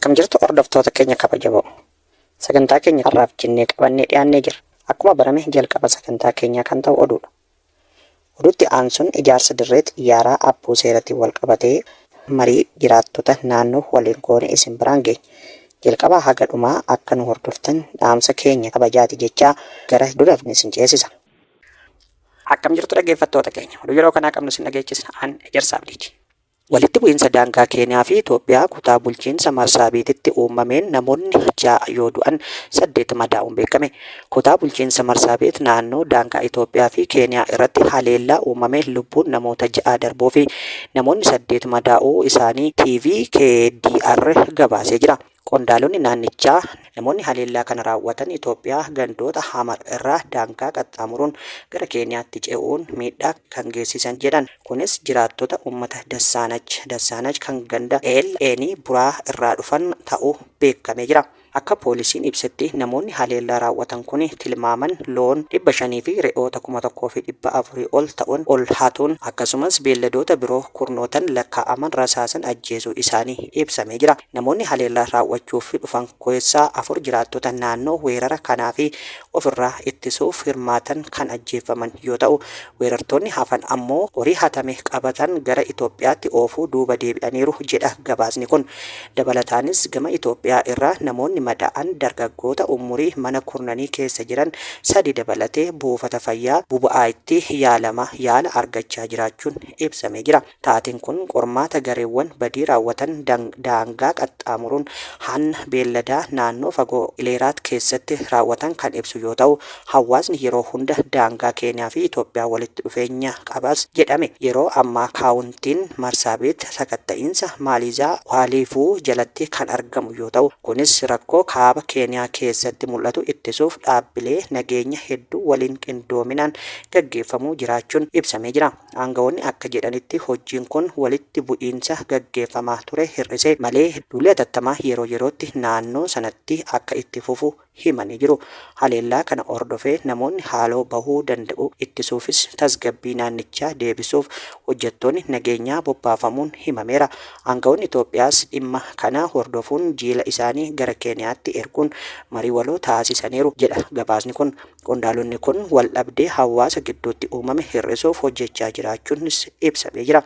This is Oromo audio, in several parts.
Akkam jirtu hordoftoota keenya kabajamoo. Sagantaa keenya har'aaf jennee qabannee dhiyaannee jirra. Akkuma barame jalqaba sagantaa keenyaa kan ta'u oduudha. Oduutti aansuun ijaarsa dirree xiyyaaraa Abbuu Seeratiin wal qabatee marii jiraattota naannoo waliin goone isin biraan geenya. Jalqabaa haga dhumaa akka nu hordoftan dhaamsa keenya kabajaati jechaa gara duraaf isin ceesisa. Akkam jirtu dhaggeeffattoota keenya. Oduu yeroo kanaa qabnu isin dhageechisna. An Ejersa Abdiiti. Walitti bu'iinsa daangaa Keeniyaa fi Itoophiyaa kutaa bulchiinsa Marsaabiititti uumameen namoonni 6 yoo du'an 8 madaa'uun beekame. Kutaa bulchiinsa Marsaabiit naannoo daangaa Itoophiyaa fi Keeniyaa irratti haleellaa uumameen lubbuun namoota 6 darbuu fi namoonni 8 madaa'uu isaanii TV KDR gabaasee jira. Qondaalonni naannichaa namoonni haleellaa kana raawwatan Itoophiyaa gandoota Hamar irraa daangaa qaxxaamuruun gara Keeniyaatti ce'uun miidhaa kan geessisan jedhan. Kunis jiraattota uummata Dassaanach Dassaanach kan ganda El Eenii Buraa irraa dhufan ta'uu beekamee jira. Akka poolisiin ibsetti namoonni haleellaa raawwatan kuni tilmaaman loon 500 fi re'oota 1400 ol ta'un ol hatuun akkasumas beelladoota biroo kurnootan lakkaa'aman rasaasan ajjeesuu isaanii ibsamee jira. Namoonni haleellaa raawwachuuf dhufan keessaa 4 jiraattota naannoo weerara kanaa fi ofirraa ittisuuf hirmaatan kan ajjeeffaman yoo ta'u, weerartoonni hafan ammoo horii hatame qabatan gara Itoophiyaatti oofuu duuba deebi'aniiru jedha gabaasni kun. Dabalataanis gama Itoophiyaa irraa namoonni madaa'an dargaggoota umurii mana kurnanii keessa jiran sadi dabalatee buufata fayyaa Buba'aayitti yaalama yaala argachaa jiraachuun ibsamee jira. Taateen kun qormaata gareewwan badii raawwatan daangaa qaxxaamuruun hanna beelladaa naannoo fagoo Ileeraat keessatti raawwatan kan ibsu yoo ta'u, hawaasni yeroo hunda daangaa Keeniyaa fi Itoophiyaa walitti dhufeenya qabas jedhame. Yeroo ammaa kaawuntiin Marsaabiit sakatta'iinsa Maaliizaa Waaliifuu jalatti kan argamu yoo ta'u, kunis rakkoo kaaba Keeniyaa keessatti mul'atu ittisuuf dhaabbilee nageenya hedduu waliin qindoominaan gaggeeffamuu jiraachuun ibsamee jira. Aangawoonni akka jedhanitti hojiin kun walitti bu'iinsa gaggeeffamaa ture hir'ise malee duulli hatattamaa yeroo yerootti naannoo sanatti akka itti fufu himanii jiru. Haleellaa kana hordofee namoonni haaloo bahuu danda'u ittisuufis tasgabbii naannichaa deebisuuf hojjettoonni nageenyaa bobbaafamuun himameera. Aangawoonni Itoophiyaas dhimma kana hordofuun jiila isaanii gara Keeniyaatti erguun marii waloo taasisaniiru jedha gabaasni kun. Qondaalonni kun waldhabdee hawaasa gidduutti uumame hir'isuuf hojjechaa jiraachuunis ibsamee jira.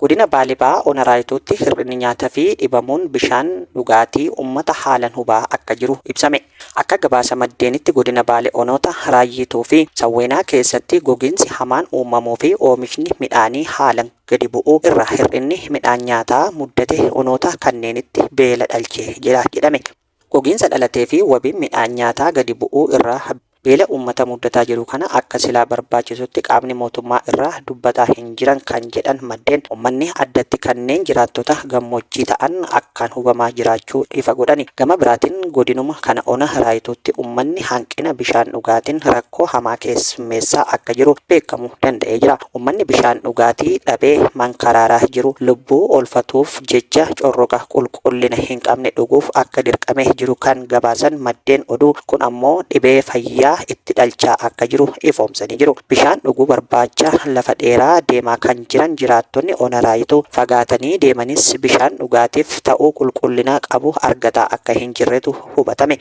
Godina Baalee Bahaa Ona Raayituutti hir'inni nyaata fi dhibamuun bishaan dhugaatii ummata haalan hubaa akka jiru ibsame. Akka gabaasa maddeenitti Godina Baale Onoota Raayyituu fi Sawweenaa keessatti gogiinsi hamaan uumamuu fi oomishni midhaanii haalan gadi bu'uu irra hir'inni midhaan nyaataa muddate onoota kanneenitti beela dhalchee jira jedhame. Gogiinsa dhalatee fi wabiin midhaan nyaataa gadi bu'uu irraa beela uummata muddataa jiru kana akka silaa barbaachisutti qaamni mootummaa irraa dubbataa hin jiran kan jedhan maddeen, uummanni addatti kanneen jiraattota gammoojjii ta'an akkaan hubamaa jiraachuu ifa godhani. Gama biraatiin godinuma kana ona Raayituutti uummanni hanqina bishaan dhugaatiin rakkoo hamaa keessummeessaa akka jiru beekamuu danda'ee jira. Uummanni bishaan dhugaatii dhabee mankaraaraa jiru lubbuu oolfatuuf jecha corroqa qulqullina hin qabne dhuguuf akka dirqamee jiru kan gabaasan maddeen oduu kun ammoo dhibee fayyaa itti dhalchaa akka jiru ifoomsanii jiru. Bishaan dhuguu barbaacha lafa dheeraa deemaa kan jiran jiraattonni Ona Raayituu fagaatanii deemanis bishaan dhugaatiif ta'u qulqullina qabu argataa akka hin jirretu hubatame.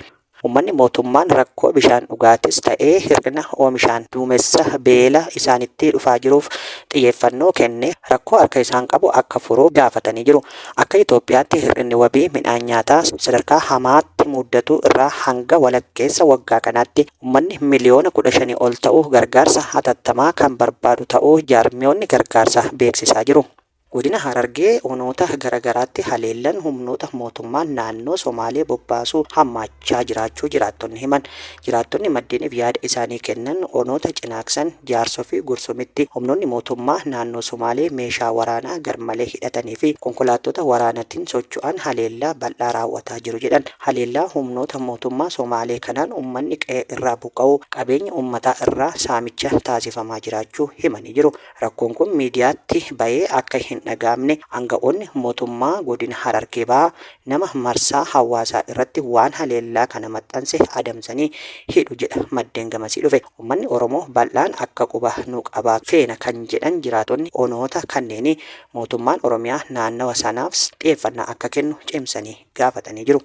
Ummanni mootummaan rakkoo bishaan dhugaatis ta'ee hir'ina oomishaan duumessa beela isaanitti dhufaa jiruuf xiyyeeffannoo kennee rakkoo harka isaan qabu akka furu gaafatanii jiru. Akka Itoophiyaatti hir'inni wabii midhaan nyaataa sadarkaa hamaatti muddatu irraa hanga walakkeessa waggaa kanaatti ummanni miliyoona 15 ol ta'u gargaarsa hatattamaa kan barbaadu ta'uu jaarmiyoonni gargaarsaa beeksisaa jiru. Godina Harargee onoota gara garaatti haleellan humnoota mootummaan naannoo Somaalee bobbaasuu hammaachaa jiraachuu jiraattonni himan. Jiraattonni maddeeniif yaada isaanii kennan onoota Cinaaksan, Jaarsoo fi Gursumitti humnoonni mootummaa naannoo Somaalee meeshaa waraanaa garmalee hidhatanii fi konkolaattota waraanatiin socho'an haleellaa bal'aa raawwataa jiru jedhan. Haleellaa humnoota mootummaa Somaalee kanaan ummanni qe'ee irraa buqqa'uu, qabeenya ummataa irraa saamicha taasifamaa jiraachuu himanii jiru. Rakkoon kun miidiyaatti ba'ee akka hin. hin dhaga'amne aanga'oonni mootummaa godina Harargee Bahaa nama marsaa hawaasaa irratti waan haleellaa kana maxxanse adamsanii hidhu jedha maddeen gamasii dhufe. Uummanni Oromoo bal'aan akka quba nu qabaatu feena kan jedhan jiraatonni onoota kanneenii mootummaan Oromiyaa naannawa sanaaf xiyyeeffannaa akka kennu cimsanii gaafatanii jiru.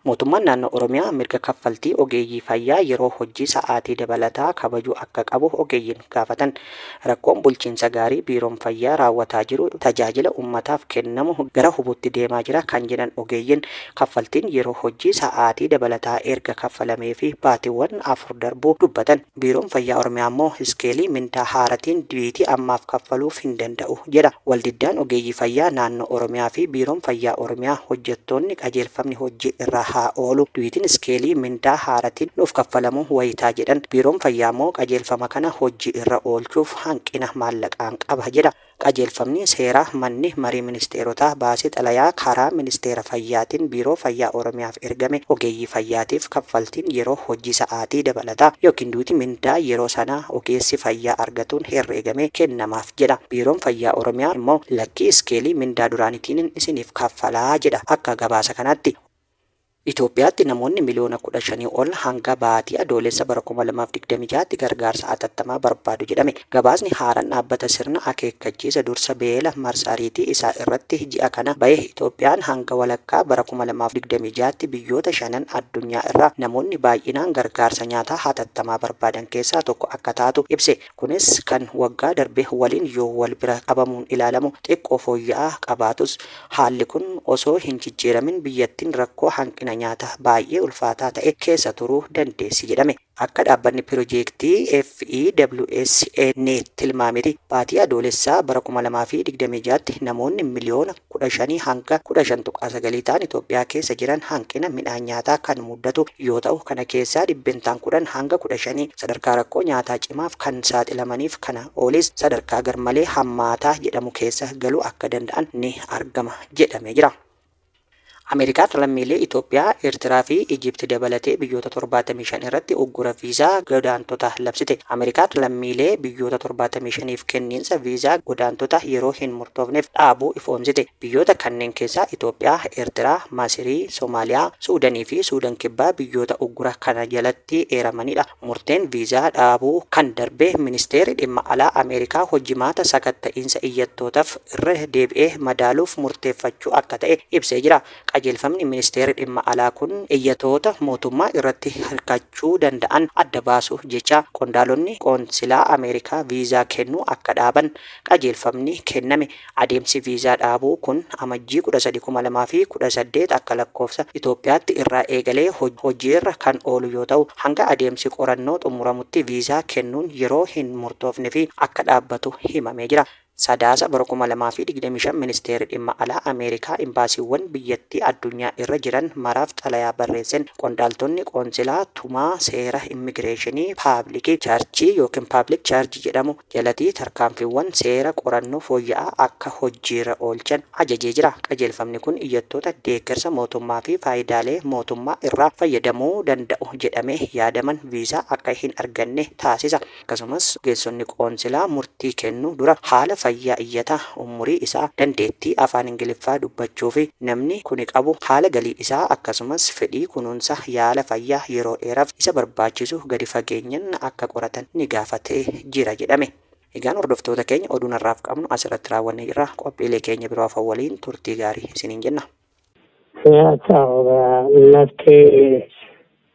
Mootummaan naannoo Oromiyaa mirga kaffaltii ogeeyyii fayyaa yeroo hojii sa'aatii dabalataa kabajuu akka qabu ogeeyyiin gaafatan. Rakkoon bulchiinsa gaarii biiroon fayyaa raawwataa jiru tajaajila uummataaf kennamu gara hubutti deemaa jira kan jedhan ogeeyyiin kaffaltiin yeroo hojii sa'aatii dabalataa erga kaffalamee fi baatiiwwan 4 darbuu dubbatan. Biiroon fayyaa Oromiyaa immoo iskeelii mindaa haaratiin dibiitii ammaaf kaffaluuf hin danda'u jedha. Waldiddaan ogeeyyii fayyaa naannoo Oromiyaa fi biiroon fayyaa Oromiyaa hojjettoonni qajeelfamni hojii irraa haa oolu duwiitiin iskeelii mindaa haaratiin nuuf kaffalamu wayitaa jedhan. Biiroon fayyaa immoo qajeelfama kana hojii irra oolchuuf hanqina maallaqaan qaba jedha. Qajeelfamni seeraa manni marii ministeerotaa baasee xalayaa karaa ministeera fayyaatiin biiroo fayyaa Oromiyaaf ergame ogeeyyii fayyaatiif kaffaltiin yeroo hojii sa'aatii dabalataa yookiin duuti mindaa yeroo sanaa ogeessi fayyaa argatuun herreegamee kennamaaf jedha. Biiroon fayyaa Oromiyaa immoo lakkii iskeelii mindaa duraanitiin isiniif kaffalaa jedha akka gabaasa kanaatti. Itoophiyaatti namoonni miliyoona 15 ol hanga baatii adoolessa bara 2026tti gargaarsa hatattamaa barbaadu jedhame. Gabaasni haaraan dhaabbata sirna akeekkachiisa dursa beela marsariitii isaa irratti ji'a kana bahe Itoophiyaan hanga walakkaa bara 2026tti biyyoota shanan addunyaa irraa namoonni baay'inaan gargaarsa nyaataa hatattamaa barbaadan keessaa tokko akka taatu ibse. Kunis kan waggaa darbe waliin yoo wal bira qabamuun ilaalamu xiqqoo fooyya'aa qabaatus haalli kun osoo hin jijjiiramin biyyattiin rakkoo hanqina nyaataa baay'ee ulfaataa ta'e keessa turuu dandeessi jedhame. Akka dhaabbanni piroojeektii FEWSA Net tilmaametti baatii adoolessaa bara 2026tti namoonni miliyoona 15 hanga 15.9 ta'an Itoophiyaa keessa jiran hanqina midhaan nyaataa kan mudatu yoo ta'u kana keessaa dhibbentaan 10 hanga 15 sadarkaa rakkoo nyaataa cimaaf kan saaxilamaniif kana oolis sadarkaa garmalee hammaataa jedhamu keessa galuu akka danda'an ni argama jedhamee jira. Ameerikaan lammiilee Itoophiyaa, Eertiraa fi Ijipti dabalatee biyyoota 75 irratti uggura viizaa godaantota labsite. Ameerikaan lammiilee biyyoota 75f kenniinsa viizaa godaantota yeroo hin murtoofneef dhaabuu ifoomsite. Biyyoota kanneen keessaa Itoophiyaa, Eertiraa, Masirii, Somaaliyaa, Suudanii fi Suudan Kibbaa biyyoota uggura kana jalatti eeramanidha. Murteen viizaa dhaabuu kan darbe ministeerri dhimma alaa Ameerikaa hojimaata sakatta'iinsa iyyattootaaf irra deebi'ee madaaluuf murteeffachuu akka ta'e ibsee jira. Qajeelfamni ministeerri dhimma alaa kun iyyatoota mootummaa irratti hirkachuu danda'an adda baasuuf jecha qondaalonni qoonsilaa Ameerikaa viizaa kennuu akka dhaaban qajeelfamni kenname. Adeemsi viizaa dhaabuu kun amajjii 13, 2018 akka lakkoofsa Itoophiyaatti irraa eegalee hojiirra kan oolu yoo ta'u hanga adeemsi qorannoo xumuramutti viizaa kennuun yeroo hin murtoofne fi akka dhaabbatu himamee jira. Sadaasa bara 2025 ministeerri dhimma alaa Ameerikaa imbaasiiwwan biyyattii addunyaa irra jiran maraaf xalayaa barreessen qondaaltonni qoonsilaa tumaa seera immigireeshinii public charge yookiin public charge jedhamu jalatti tarkaanfiiwwan seera qorannoo fooyya'aa akka hojiirra oolchan ajajee jira. Qajeelfamni kun iyyattoota deeggarsa mootummaa fi faayidaalee mootummaa irraa fayyadamuu danda'u jedhamee yaadaman viizaa akka hin arganne taasisa. Akkasumas ogeessonni qoonsilaa murtii kennuu dura haala fayyaa iyyataa, umurii isaa, dandeettii afaan Ingiliffaa dubbachuu fi namni kuni qabu, haala galii isaa akkasumas fedhii kunuunsa yaala fayyaa yeroo dheeraaf isa barbaachisu gadi fageenyan akka qoratan ni gaafatee jira jedhame. Egaan hordoftoota keenya oduun har'aaf qabnu asirratti raawwannee jirra. Qophiilee keenya biroo hafan waliin turtii gaarii isiniin jenna. Yaa ta'u lafti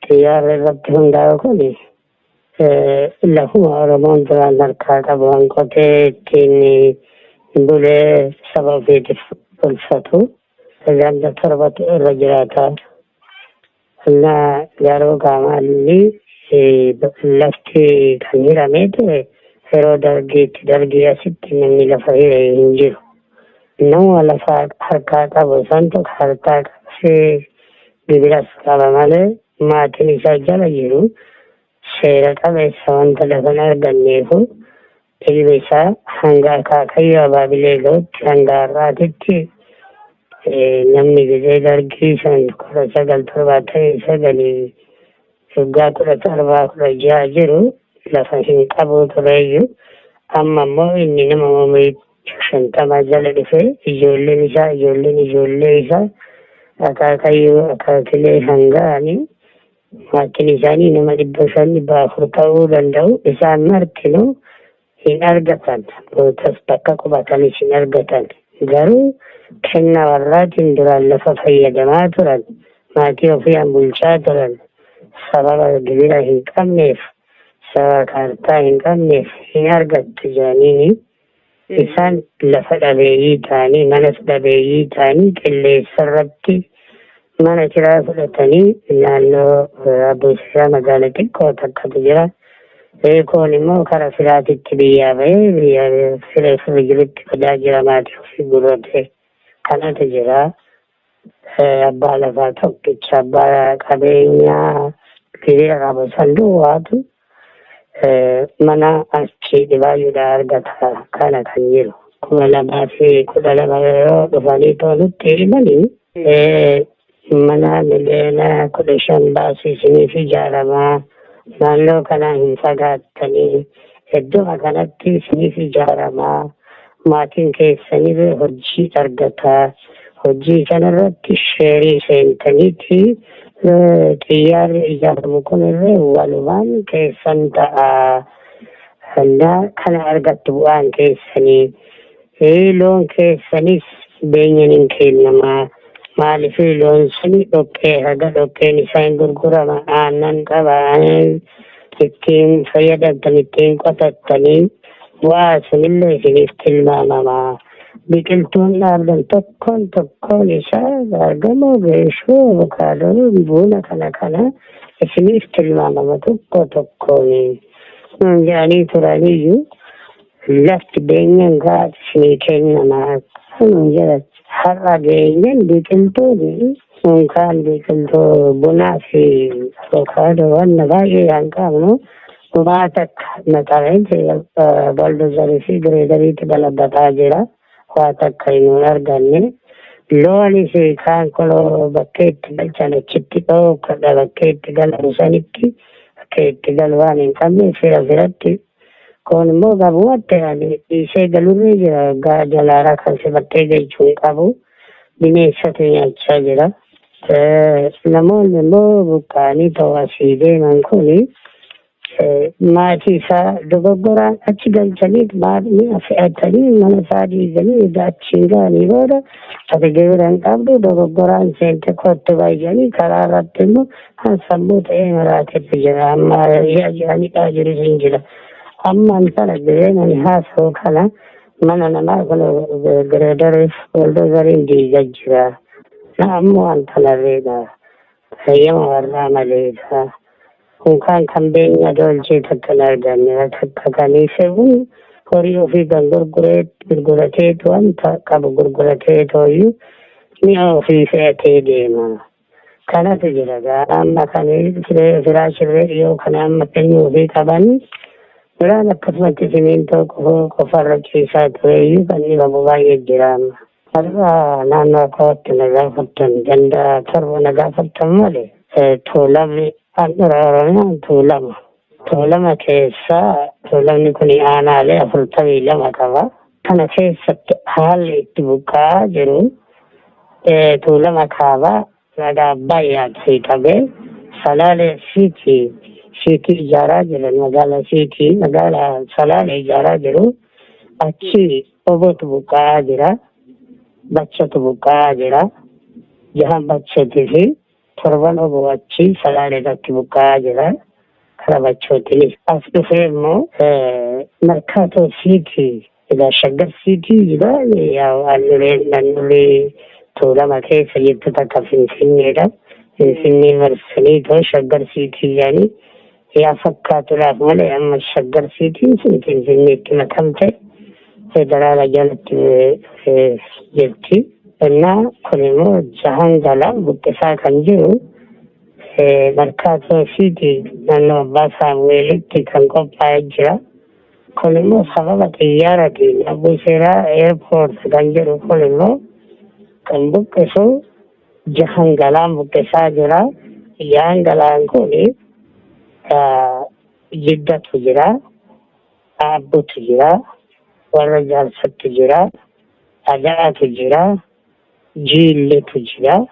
xiyyaarri irratti hundaa'u kun lafuma Oromoon duraan harkaa qabu kan qotee ittiin bulee saba ofiitiif bulfatu ganda torbatu irra jiraata. Garuu qaamalli lafti kan hiramee ture yeroo dargiitti dargii asitti namni lafa hire hin jiru. Nama lafa harkaa qabu santu harkaa qabsee gibiras qaba malee maatiin isaa jala jiru seera qabeessa wanta lafa hin arganneefu ilmi isaa hanga akaakayyuu abaabilee ga'utti hanga har'aatitti namni gizee dargii san 1979 waggaa 17 16 jiru lafa hin qabu tureeyyuu amma immoo inni nama umurii 50 jala dhufee ijoolleen isaa ijoolleen ijoollee isaa akaakayyuu akaakilee hanga'anii maatiin isaanii nama 500 400 ta'uu danda'u. Isaan martinuu hin argatan. Bootas bakka qubatanis hin argatan. Garuu kennaa warraatiin duraan lafa fayyadamaa turan, maatii ofiihaan bulchaa turan, sababa gibira hin qabneef, sababa kaartaa hin qabneef hin argattu jedhaniini isaan lafa dhabeeyyii ta'anii, manas dhabeeyyii ta'anii qilleensa irratti mana kiraa fudhatanii naannoo Abuusiraa magaala xiqqoo takkatu jira. Beekoon immoo kara firaatitti biyyaa bahee biyya fira firri jirutti badaa jira maatii ofii gurratee kanatu jira. Abbaa lafaa tokkicha abbaa qabeenyaa gibira qabu san duwwaatu mana achi dhibaayyuudhaa argata kana kan jiru. 2012 yeroo dhufanii tolutti himanii mana miliyoona 15 baasuu isiniif ijaaramaa, naannoo kana hin fagaattanii iddoo kanatti isiniif ijaaramaa, maatiin keessanii hojii argataa, hojii kanarratti sheerii seentaniiti xiyyaarri ijaaramu kunillee walumaan keessan ta'a. Kana argattu bu'aan keessanii, loon keessanis beenyaan hin kennamaa. Maaliif loon suni dhoqqee haga dhoqqeen isaa hin gurgurama, aannan qaba, ittiin fayyadamtan, ittiin qotattanii bu'aa sunillee isiniif tilmaamama. Biqiltuun dhaabdan tokkoon tokkoon isaa argamoo geeshoo avokaadoo buna kana kana isiniif tilmaamama tokko tokkoon jedhanii turaniyyuu lafti beenyaan gahaa isinii kennama nuun jedhan. Har'a geenyaan biqiltuun unkaan biqiltuu bunaa fi avokaadoo wanna baay'ee hin qabnu dhumaa takka maxxanee baldozarii fi gireedariitti balabbataa jira. Waa takka hin arganne. Loonis kaan koloo bakkee itti galchan achitti dhookadha, bakkee itti galan sanitti bakkee itti galu waan hin qabne fira firatti. Kun immoo gabuutti ani dhiisee galurra jira. Gaa jalaaraa kan si bakkee galchuu hin qabu. Bineensatu nyaachaa jira. Namoonni immoo buqqa'anii ta'uu asii deeman kuni maatii isaa dogoggoraan achi galchanii mi'a fe'atanii mana isaa diiganii egaa achiin ga'anii booda ati gibira hin qabdu dogoggoraan seente kottu baay'anii karaa irratti immoo kan sammuu ta'ee maraatetu jira. Amma jedhanidhaa jirus hin jira. Amma kana jireenyaan haasa'u kana mana namaa kun gireedariif buldozariin diigaa jira. Na ammoo wanta narreedha. Fayyama warraa maleedha. Unkaan kan beenya dolchee takka hin arganne takka kan fe'uun horii ofii kan gurguratee wanta qabu gurguratee tooyyuu mi'a ofii fe'atee deema. Kanatu jira gaa amma kan firaashirree dhiyoo kana amma kennuu ofii qaban biraan akkasumatti simintoo qofarra ciisaa tureyyuu kan dhibamu baay'ee jira amma. Har'a naannoo kootti na gaafattan ganda 7 na gaafattan malee Tuulamni handhuura Oromiyaa Tuulama. Tuulama keessaa tuulamni kun aanaalee 42 qaba. Kana keessatti haalli itti buqqa'aa jiru Tuulama kaabaa laga Abbayyaatti qabee Salaalee siitii ijaaraa jiran, magaalaa siitii magaalaa Salaalee ijaaraa jiru. Achi obotu buqqa'aa jira. Bachatu buqqa'aa jira. Jahan bachotii fi torban oboo achi Salaalee irratti buqqa'aa jira. Kara bachootiinis as dhufee immoo Markaatoo siitii egaa Shaggar siitii jira. Handhuureen handhuurri Tuulama keessa jirtu takka Finfinneedha. Finfinnee marsanii too Shaggar siitii jedhanii yaa fakkaatuudhaaf malee amma Shaggar siitiin sun Finfinneetti makamte federaala jalatti jirti. Innaa kun immoo jahan gala buqqisaa kan jiru Markaatoo siitii naannoo Abbaa Saamu'eelitti kan qophaa'ee jira. Kun immoo sababa xiyyaaratiin Abbuu Seeraa Eerpoort kan jedhu kun immoo kan buqqisu jahan galaan buqqisaa jira. Jahan galaan kun Jiddatu jira, Aabbutu jira, Warra Jaarsatti jira, Ada'atu jira, Jiilletu jira,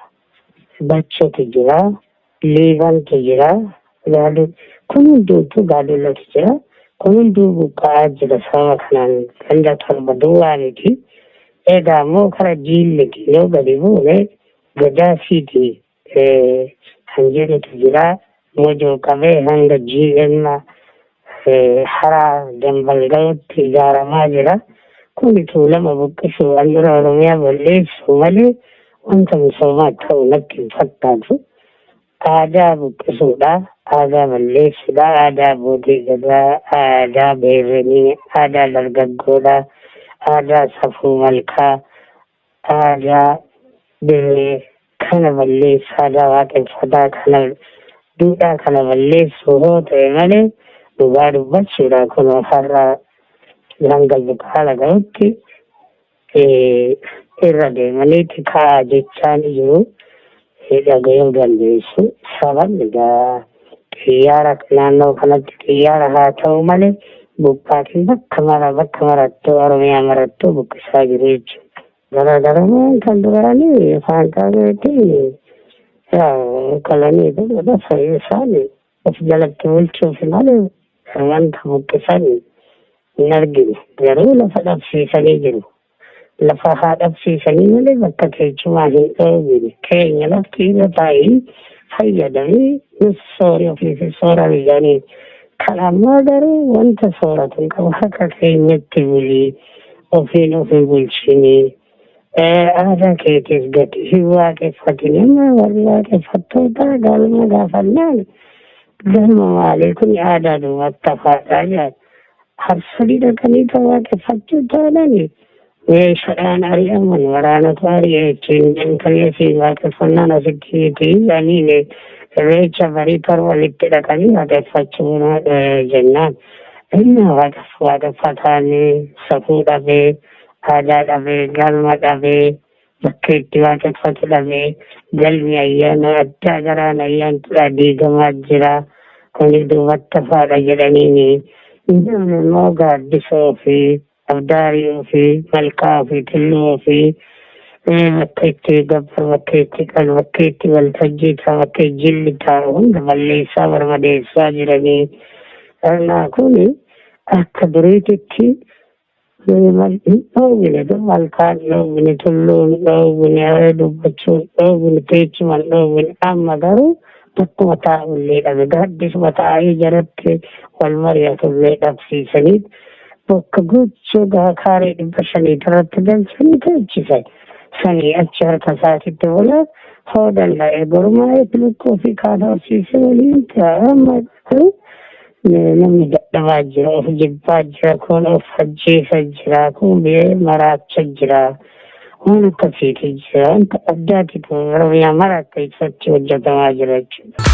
Bachotu jira, Liibantu jira, kun hundumtuu Gaadullatu jira. Kun hunduu buqqa'aa jira sababa kanaan ganda 7 duwwaa miti. Egaa immoo kara Jiilleeti yoo gadi buune Gadaasiiti kan jedhutu jira. Mojoo qabee hanga GM Haraa Dambal ga'utti ijaaramaa jira. Kun Tuulama buqqisuu, handhuura Oromiyaa balleessuu malee wanta misoomaa ta'u natti hin fakkaatu. Aadaa buqqisuudha, aadaa balleessuudha, aadaa abbootii gadaa, aadaa beerrenii, aadaa dargaggoodha, aadaa safuu malkaa, aadaa dirree kana balleessa, aadaa waaqeffataa kana, duudhaa kana balleessuu hoo ta'e malee dhugaa dubbachuudha kun har'a hanga buqaala ga'utti irra deemaniiti kaa'aa jechaa ni jiru. Dhagayuu dandeessu. Sababni egaa xiyyaara naannoo kanatti xiyyaara haa ta'u malee buqqaatiin bakka mara bakka marattuu Oromiyaa marattuu buqqisaa jiru jechuudha. Garaagarummaan kan duraanii afaan qawweetiin kalanii lafa isaan of jalatti bulchuuf malee wanta buqqisan hin argine. Garuu lafa dhabsiisanii jiru. Lafa haa dhabsiisanii malee bakka teechumaa hin dhoowwine. Keenya lafti irra taa'ii fayyadamii nus soori ofiif soora jedhanii. Kan ammaa garuu wanta sooratu hin qabu, harka keenyatti bulii ofiin of hin bulchinii. Aadaa keetiif gadi hin waaqeffatin. Amma warri waaqeffattoota galma gaafannaan galma maalii kun aadaa duubatti hafaadhaa jedhan. Harsadii dhaqanii waaqeffachuu taanani meeshaadhaan ari'aman, waraanatu ari'e ittiin deemtanii asii waaqeffannaan asitti miti jedhaniin irreecha barii 7 itti dhaqanii waaqeffachuu jennaan. Inni waaqeffataan safuu dhabee, aadaa dhabee, galma dhabee, bakka itti waaqeffatu dhabee, galmi ayyaana addaa garaan ayyaantudha diigamaa jira. Kuni duubatti hafaadha jedhaniini. Namni immoo gaaddisa ofii, abdaarii ofii, malkaa ofii, tulluu ofii bakka itti gabbar, bakka itti qalu, bakka itti waltajjii taa'u, bakka jilli taa'u hunda balleessaa barbadeessaa jiranii. Kanaaf kuni akka duriititti hin dhoowwine, malkaan dhoowwine, tulluun dhoowwine, dubbachuun dhoowwine, teechuman dhoowwine. Amma garuu bakkuma taa'ullee dhabe, gaaddisuma taa'ee jalatti wal mari'atullee dhabsiisanii bakka gochuu kaaree 500 irratti galchanii teechisan. Sanii achi harka isaatitti bula hoo danda'e gurmaa'ee lukkuu fi kaan horsiisee waliin ta'a. Amma namni dadhabaa jira, of jibbaa jira, kun of ajjeesa jira, kun biyya maraacha jira. Waan akkasiitu jira. Wanta addaatitu Oromiyaa mara keessatti hojjetamaa jira jechuudha.